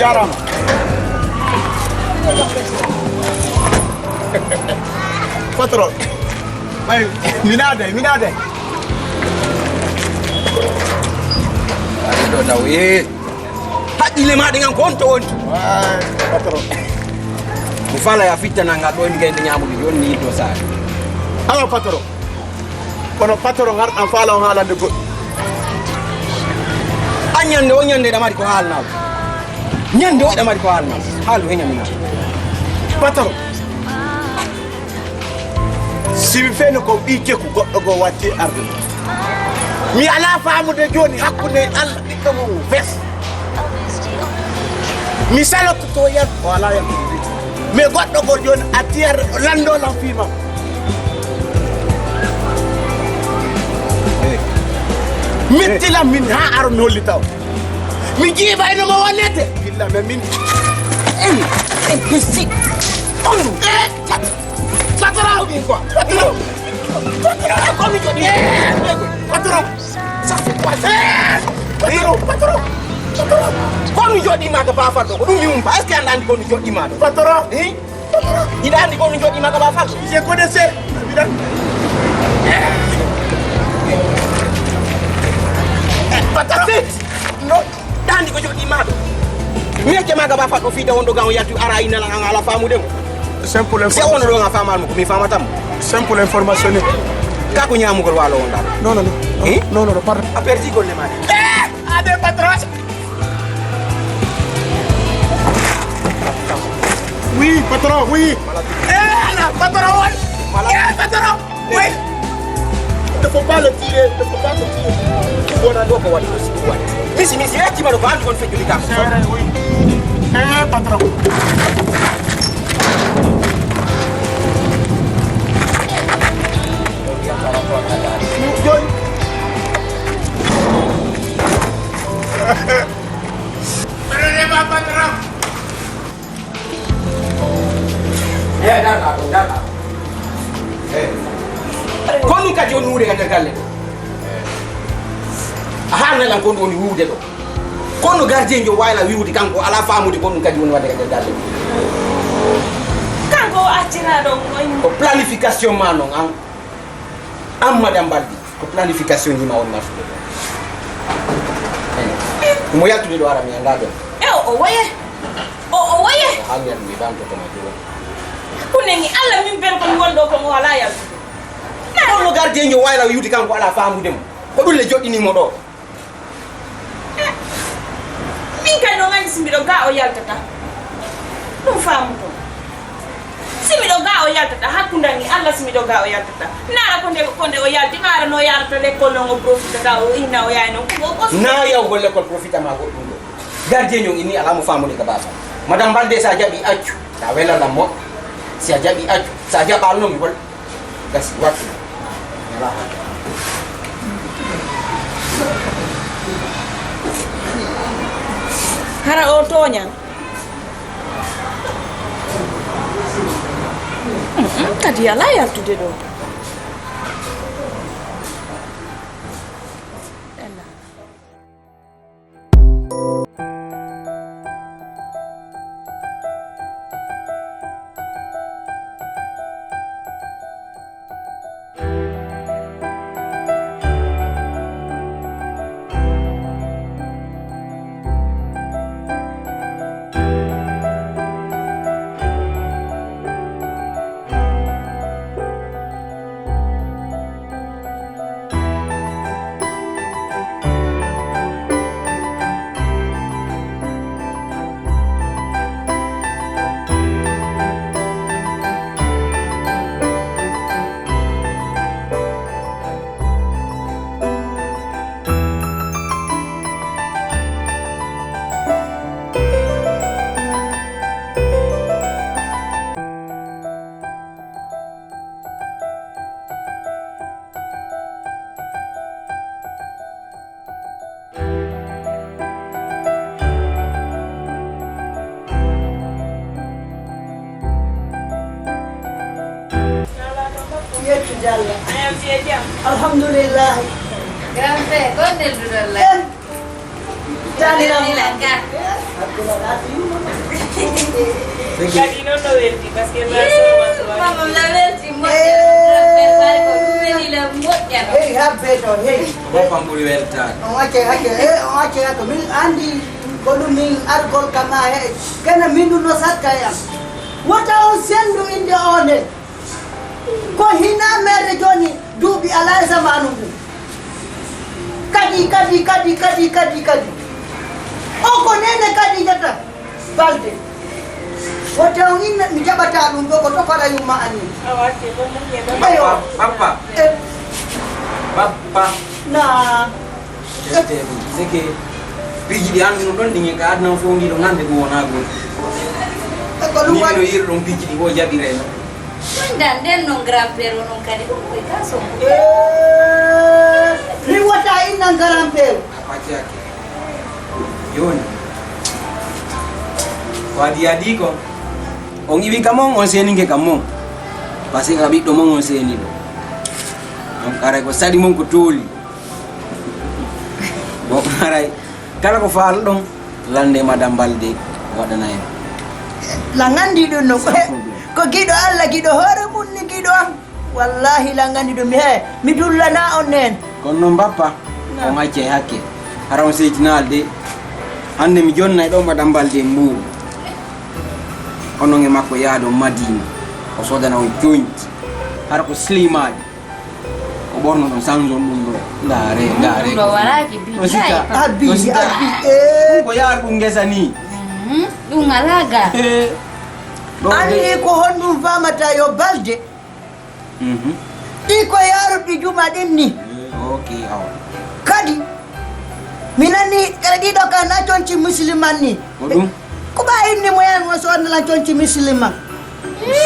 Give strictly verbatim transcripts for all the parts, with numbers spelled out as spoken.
Jarama. Patron. Ay, mi naade, mi naade. Ay, ɗo taw, eh. Haqqille ma ɗe ngan ko on to woni. Ay, patron. Mi fala ya fittana ngal ɗo, mi gayde ñamude joni, mi yiddo saare. Ala patron. Kono patron ngarɗan faala on haalande goɗɗum. An ñande o ñande ɗamari ko haalnaaɗo. Ñande o ɗamari ko haalnaaɗo. Haalu he ñaminaa. Patron. Si mi feno ko ɓii ceku goɗɗo goo watti arde. Mi alaa faamude jooni hakkunde Allah ɓiɗɗo mum fes. Mi saloto to yan o alaa yan. Mais goɗɗo goo jooni a tiyar lanndo lan fii makko. Mettilan min haa aron holli taw. Mi jiiba ino mo wonete. Illa men min. En, en pesti. On. Eh, patron. Patron. Patron. Patron. Ko mi jodi. Eh, patron. Ça, c'est quoi ça? Eh, patron, patron. Patron. Ko mi jodi ma ka ba fardo. Ko ɗum mi umpa. Est-ce que anda andi ko mi jodi ma ɗo? Patron. Eh? Hiɗa anndi ko mi jooɗii ma ka ba fal? Je connaissais. Patron. No. Hiɗa anndi ko jooɗii ma ɗo. Mi yecce ma ka ba fal ɗo fii taw on ɗo gan o yalti ara inna lan an ala faamude mo. Simple. Se on information. Ɗo nga faamal mo ko mi faamatam. Simple information ni. Ka ko ñaamugol waalo on ɗa. Non, non, non. Eh? Non, non, non, pardon. A perdi golle ma. Eh! Ade patron. Oui, patron, oui. Eh, ala, patron, oui. Eh, patron, oui. Il ne faut pas le tirer, il ne faut pas le tirer. Wona ɗo ko waɗi aussi, ko waɗi. Misi, misi, yettima ɗo ko andu on feƴƴude kam. C'est vrai, oui. Eh, patron. Joni. Rema patron. Eh, darɗa ɗo, darɗa. Eh. Ko ɗum kadi woni wuude ka nder galle ɗo. A haalna lan ko ɗum woni wuude ɗo. Kono gardien jo wayla wiwde kanko ala faamude ko ɗum kadi woni wadde ka nder galle ɗo. Kanko o acciraɗo ko. Ko planification ma non an. An madame Baldi. Ko planification ji ma woni martude ɗo. Omo yaltude ɗo ara mi annda ɗon. E o, o waye? O, o waye? Ko haalniyam mi ɓamto kono ɗo. Kuneni Allah min ber ko mi wonɗo ko mo ala yaltude. Na on no gardien jo wayla wiwde kanko ala faamude mo. Ko ɗum le joɗɗini mo ɗo. Min kay no nganndi si miɗo ga o yaltata. Ɗum faamuto. Si miɗo ga o yaltata, hakkundan e Allah si miɗo ga o yaltata. Naara ko nde, ko nde o yalti, maara no yaarata l'école non o profitata, o inna o yaay non. Ko, ko, ko. Na yawgol l'école profita ma goɗɗum ɗo. Gardien on inni alaa mo faamude ka baasa. Madame Balde, sa jaɓi accu, sa wela lammo. Si a jaɓi accu, sa jaɓaano mi hol. Gasi, wattu. Hara o tooñan. Mm, mm, kadi alaa yaltude ɗo. Yettude Allah. Alhamdulillahi. Grand-père, ko nelduɗon la? Eh, taaniraama. Lan ka? Kadi noon no welti, parce que ma solo ma solo. Mama, la welti moƴƴa. Eh. Grand-père Malick ko ɗum weli la moƴƴa. Hey, habbe to, hey. Ko boppam ɓuri weltaade. On acce, acce, eh, on acce, acce. Min anndi ko ɗum min argol kam haa he. Kene min ɗum no sakka e am. Wota on senndu innde on he. Ko hinaa meere jooni duuɓi alaa e zamaanu ngu. Kadi, kadi, kadi, kadi, kadi, kadi. O ko neene Kadijata Balde. Wote on inna mi jaɓataa ɗum ɗo ko tokora yumma ani. Awa, ke ɗo mun ke ɗo. Ayo. Bappa. Eh. Bappa. Na. Ƴettee ɗum. C'est que piiji ɗi annduno ɗon ɗi ka aduna fof ndi ɗo ngannde ɗum wonaa gooti. E ko ɗum ni waɗi? Ɗo yir ɗum piiji ɗi ko jaɓiree noon. Ɗum dan nden noon grand-père o noon kadi ɗum koye ka son. Eh, mi wota inna grand-père. A paccaaki. Jooni. Ko adii adii ko. On iwi kam on, on seeninke kam on. Parce que ka ɓiɗɗo mon on seeniɗo. Donc aray ko saɗi mon ko tooli. Bon, haray kala ko faalɗon, lande Madame Balde waɗana en. La nganndi ɗum no ko, ko giɗo Alla, giɗo hoore mum ni giɗo am. Wallahi la nganndi ɗum, he, mi dullana on neen. Kono noon bappa, on accay hakke. Hara on seytinaali de. Hannde mi jonnay ɗo Madame Balde e mbuuru. Onon e makko yaadon Madina. O soodana on coñti. Hara ko slimaaji. Ko ɓorno ɗon sanzon ɗum ɗo. Ndaare, ndaare. Ɗum ɗo waraaki bi. No sikka, abi, no sikka. Abi, eh. Ɗum ko yaar ɗum ngesa ni. Mhm. Ɗum alaa ga. Eh. Ɗo anni de. Ko honɗum famata yo Balde? Mhm. Ɗi ko yaaruɗi juma ɗin ni. Eh, ok, awa. Kadi, mi nani kala ɗiɗo ka na conci musliman ni. Ko ɗum? Ko ɓa inni mo yan o sonna lan conci musliman.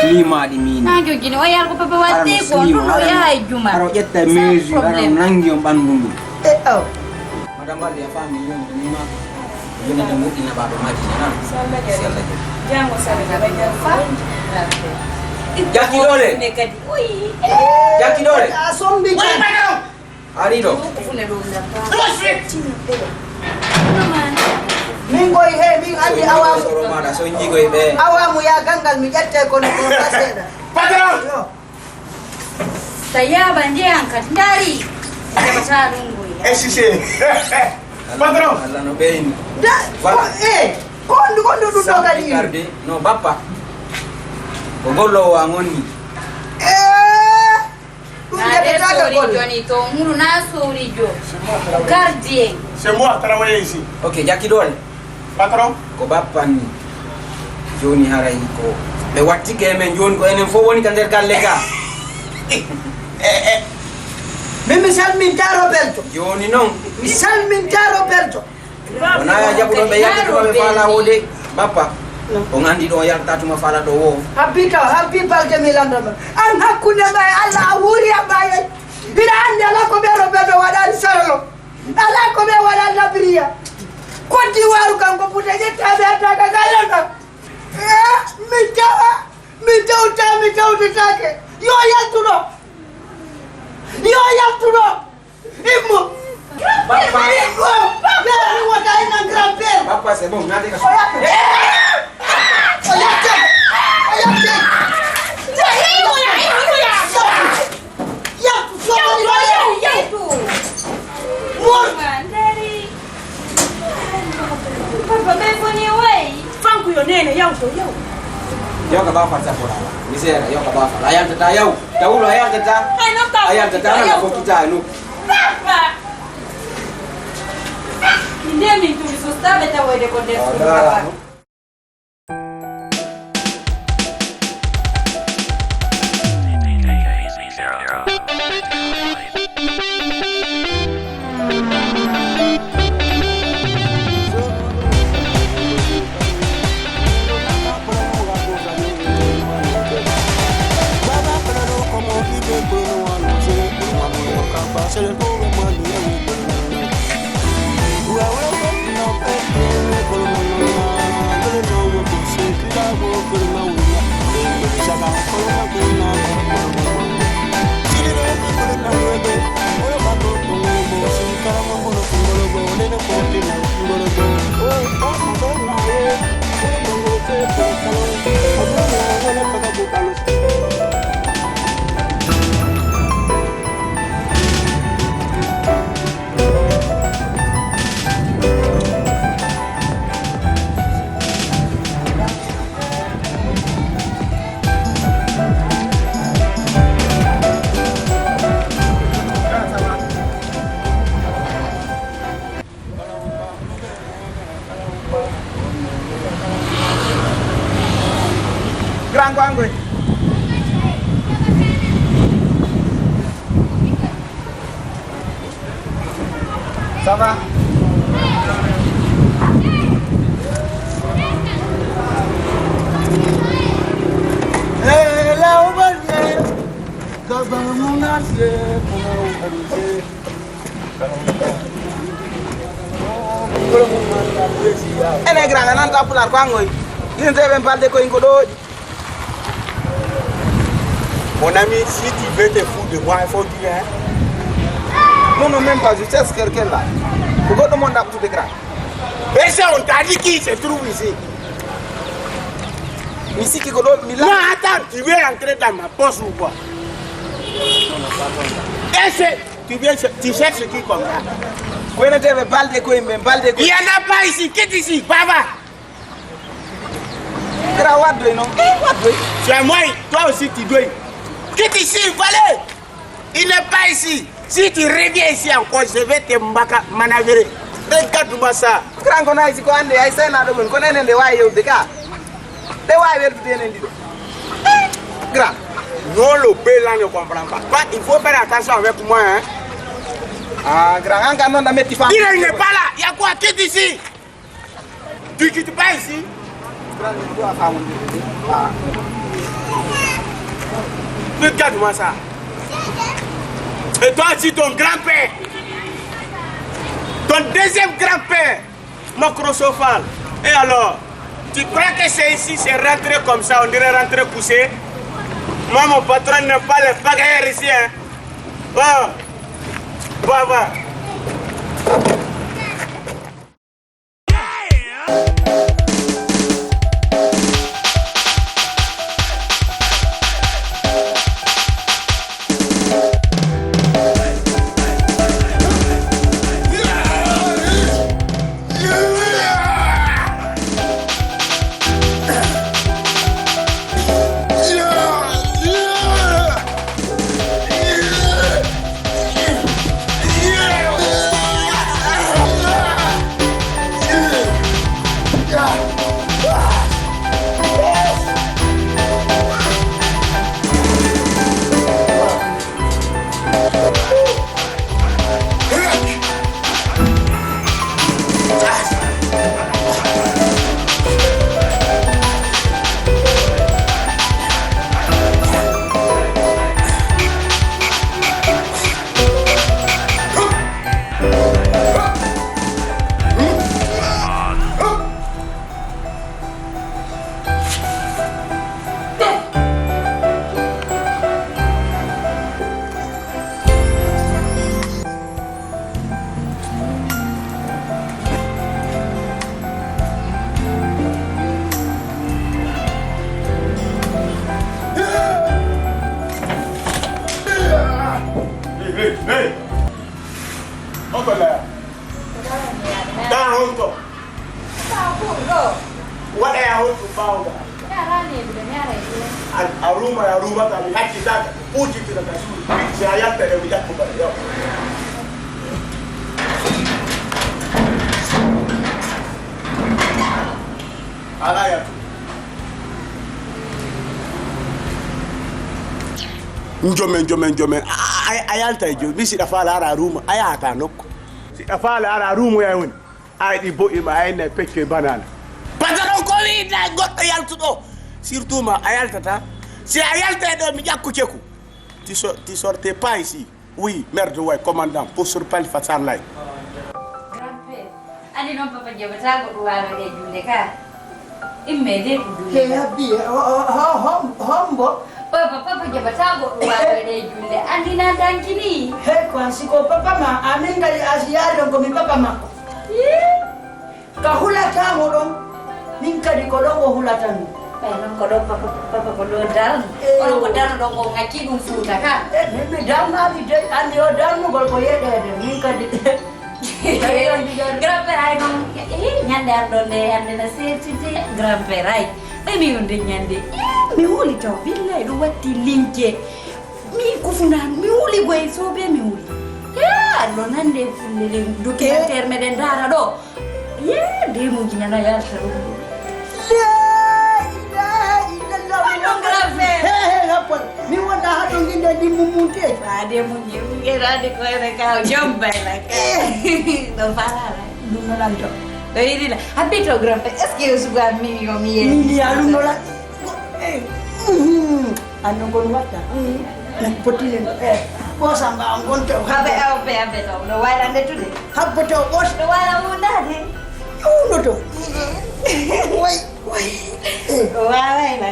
Slimaaɗi min. Na jogini o yar ko papa watte ko ɗum ɗo yahay juma. Hara o ƴetta meesu, hara o nangi on ɓanndu ndu. E aw. Madame Balde, a faami, yoni ko mima. Yoni ko moƴƴina ɓaaɗo Madina, na? Si Allah jaɓi. Si Allah jaɓi. Janngo si Allah jaɓi. Jaki ɗo de. Jaki ɗo de. A sombi jam. Ari ɗo. Tout de suite. Min koy he, min andi awamu. Soro maɗa, so jigoy ɓe. Awamu ya gangal mi ƴette kono ko seeɗa. Patron. Yo. Ta yaaba njeyan kadi ndaari. Jaɓataa ɗum ngoy. Eh, si, si. Patron. Allah no ɓeyni. Da, voilà. Ko, eh, ko hondu, ko hondu ɗum ɗo kadi? Garde. No, bappa. Ko gollowo a ngonni. Eh. Ɗum na de ƴettetaake sori golle. Joni to muru na sori jo. Gardien. C'est moi, travaillez ici. Ok, Jaki Doole. Patron. Ko bappan ni. Jooni haray ko ɓe wattike e men jooni ko enen fof woni ka nder galle ga. Eh, eh. Min mi salminta Roberto. Jooni noon. Mi salminta Roberto. Wona ya jaɓuɗo ɓe yalta tuma ɓe faala wode. Bappa. On anndi ɗo yalta tuma faala ɗo wo. Habbi taw, habbi balde mi landa ma. An hakkunde ma e Allah a wuuri a ɓaye. Mbiɗa anndi alaa ko ɓe Roberto waɗani sarlo. Alaa ko ɓe waɗani Labriya. Koddi waaru kanko pude ƴetta ɓe attaque galle ma. Eh, mi tawa, mi tawta, mi tawtataake. Yo yaltu ɗo. Yo yaltu ɗo. Immo. Papa. Immo. Papa. Papa, c'est bon, naate ka. Oya. Oya. Oya. Papa, ɓe foni wayi. Fanku yo nene, yaw to, yaw. Yaw ka ba fata ko la. Mi se yaw ka ba fata. Ayanta ta yaw. Tawulo ayanta ta. Ay, no ka. Ayanta ta na ko kita no. Papa. Inde min tuli so stabe tawoyde ko nder suudu papa. Ça va? Eh, la ubalie, gaba munase, kuna ubalie. Ene grand, a nanta pulaar ko an oy. Ine teɓe balde ko ingo ɗo. Mon ami, si tu veux te fous de moi, il faut dire, hein. Non, non, même pas, je cherche quelqu'un là. Ko goɗɗo mon ɗaɓɓutude grand. Et c'est on t'a dit qui se trouve ici. Mi sikki ko ɗo, mi la- Non, attends, tu veux entrer dans ma poche ou quoi? Et c'est, tu viens, tu cherches qui comme ça? Ko ene teɓe balde ko yimɓe, balde ko. Il y en a pas ici, quitte ici, va, va. Grand, waddoy non. Eh, waddoy. C'est à moi, toi aussi tu dois. Quitte ici, valé. Il n'est pas ici. Si tu reviens ici encore, je vais te maka manavere. Regarde-moi ça. Grand, kono hay si ko hannde hay seynaɗo mon, kono enen nde wawi yewde ka. Nde wawi weldude enen ɗiɗo. Eh, grand. Non, le père là ne comprend pas. Toi, il faut faire attention avec moi, hein. Ah, grand, an kan noon ɗa metti fam. Il n'est pas là. Il y a quoi? Quitte ici. Tu quittes pas ici. Regarde-moi ça. Et toi aussi, ton grand-père. Ton deuxième grand-père, Macrosofal. Et alors, tu crois que c'est ici, c'est rentré comme ça, on dirait rentré couché? Moi, mon patron n'aime pas les pagailleurs ici, hein. Oh, va, va. Hey, hey, hey! On ko laya? Taa honto? Waɗa ya honto ɓaawo ngal? A ruuma, a ruumata, mi hakkitaka. Ɓuucitira ka suudu. Si a yalta ɗo, mi ƴakko mbaɗa yaw. Alaa yaltu. Njome, njome, njome. A, a, a yalta e jooni. Mi siɗa faala ara ruuma, a yahata nokku. Siɗa faala ara ruuma ya woni. Ay ɗi boɗɗi ma, ay nay pecce banana. Patron ko wiɗa goɗɗo yaltuɗo. Surtout ma, a yaltata. Si a yalta e ɗo, mi ƴakku ceku. Tu so-, tu sortais pas ici. Oui, merde, ouais, commandant, pour sur pelle façon là. Grand-père, andi noon papa jaɓata goɗɗo waalo e julde ka. Imme de ko julde. He habbi, ho-, ho-, ho-, hom-, hombo? Papa, papa jaɓata goɗɗo waalo e julde. Andi na dankini. He ko an siko papa ma, amin kadi a si yaari ɗon ko mi papa makko. Yee. Ka hulata mo ɗon, min kadi ko ɗon o hulata mi. Ɓay non ko ɗon papa, papa ko ɗo darno. Eh. Kono ko darno ɗon ko ngacci ɗum fuuta ka. Eh, min mi darnaali de, anndi o darnugol ko yeɗeede, min kadi. Grand-père ay non, eh, ñande an ɗon nde, hannde na seertide, grand-père ay. Ɓay mi wonde ñande, eh, mi huli taw, billahi ɗum watti lince. Mi kufuna, mi wuli goy sobe mi wuli. Ya, lo nande fulle le documentaire meɗen dara ɗo. Ye, de mo jinana ya saro. La ilaha illallah. Ay non grave. Mum mum te. Ade mum ye, mum ye, ade ko ene ka, o jom bay la ka. No fala la. Ɗum no lanto. O yidi la. Habito grand père. Est-ce que o suga mi yo mi ye? Min ya ɗum no la. Eh. Mhm. Anno kon watta. Mhm. Na potile no. Eh. Ko samba on gonto. Habe, habe, habe to. No wala nde tude. Habbo to bos. No wala mo ndade. Ɗum no to. Way, way. Eh. Wa way la.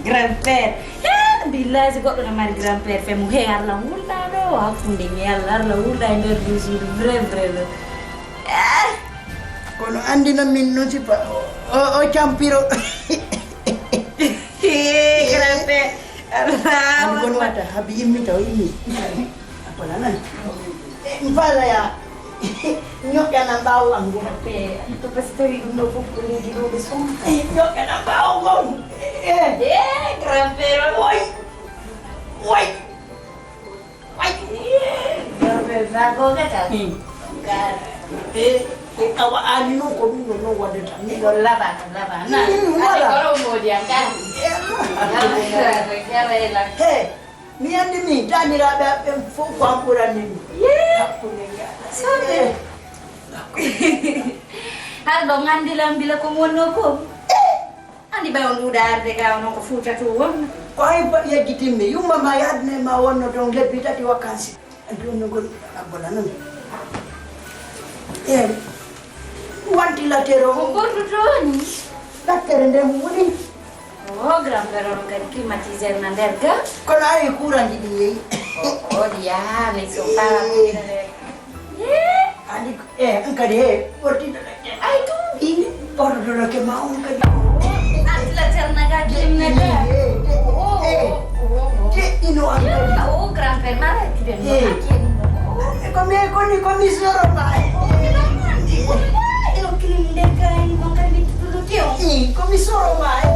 Grand père. Eh, billahi, si goɗɗo no mari grand père, fe mo he arla wulɗa ɗo, o hakkunde mi arla, arla wulɗa e nder du suudu, vrai, vrai, vrai. Eh. Kono anndina min noon si pa, o, o, o campiro. Eh, grand père. Allahu akbar. Kono wata, habi immi taw immi. Kono nan. Eh, mbala ya. Ñoƴƴana ɓaawo am ngoo. Pe, to pastori ɗum ɗo fof ko leydi ɗo ɓe soma. Eh, ñoƴƴana ɓaawo ngoo. Eh. Eh, grand père on. Woy. Woy. Woy. Eh, grand père, na goonga tan. Hmm. Gar. Eh, eh, awa, aan noon ko ɗum ɗo noon waɗata. Miɗo laɓa, laɓa. Na. Hmm, voilà. Ade ko ɗo moodi am, gar. Eh, non. Yalla, yalla, yalla. Hey. Mi anndi min, taaniraaɓe am ɓen fof ko am ɓurani mi. Yee! Hakkunde ngal. Sooɓe. Har ɗo nganndi lam mbila ko mi wonnoo ko. Anndi ɓay on ɗuuɗa arde ga, onon ko Fuuta to won. Ko ay ba-, yejjitimmi. Yumma ma e aduna ma wonno toon lebbi tati vacances. Anndi on no ngoni abbola noon. Eey. Wantilateur o. Ko gorduɗo ni? Ɗattere nde mo woni. Oh, grand-père, on kadi climatiseur na nder ga? Kono ari courant ji ɗi yeeyi. Oh, oh, ɗi yahaani, so fala ko ina nder. Eh? Andi ko, eh, an kadi, he, ɓortiɗo ɗakke. Ay, ɗum ɗi. Ɓortotoɗo ke ma on kadi. Ventilateur na ga, clim na ga. Eh, eh, oh, eh, oh, oh. Te ino an kadi. Ya, oh, grand-père, ma retiren mo, eh. Hakkee ɗum ɗo. Eh, ko mi, ko ni, ko mi soro ma. Oh, mi ɗon andi. Ino clim nder ga, ino kadi mi tuttuɗo ke on. Eh, ko mi soro ma.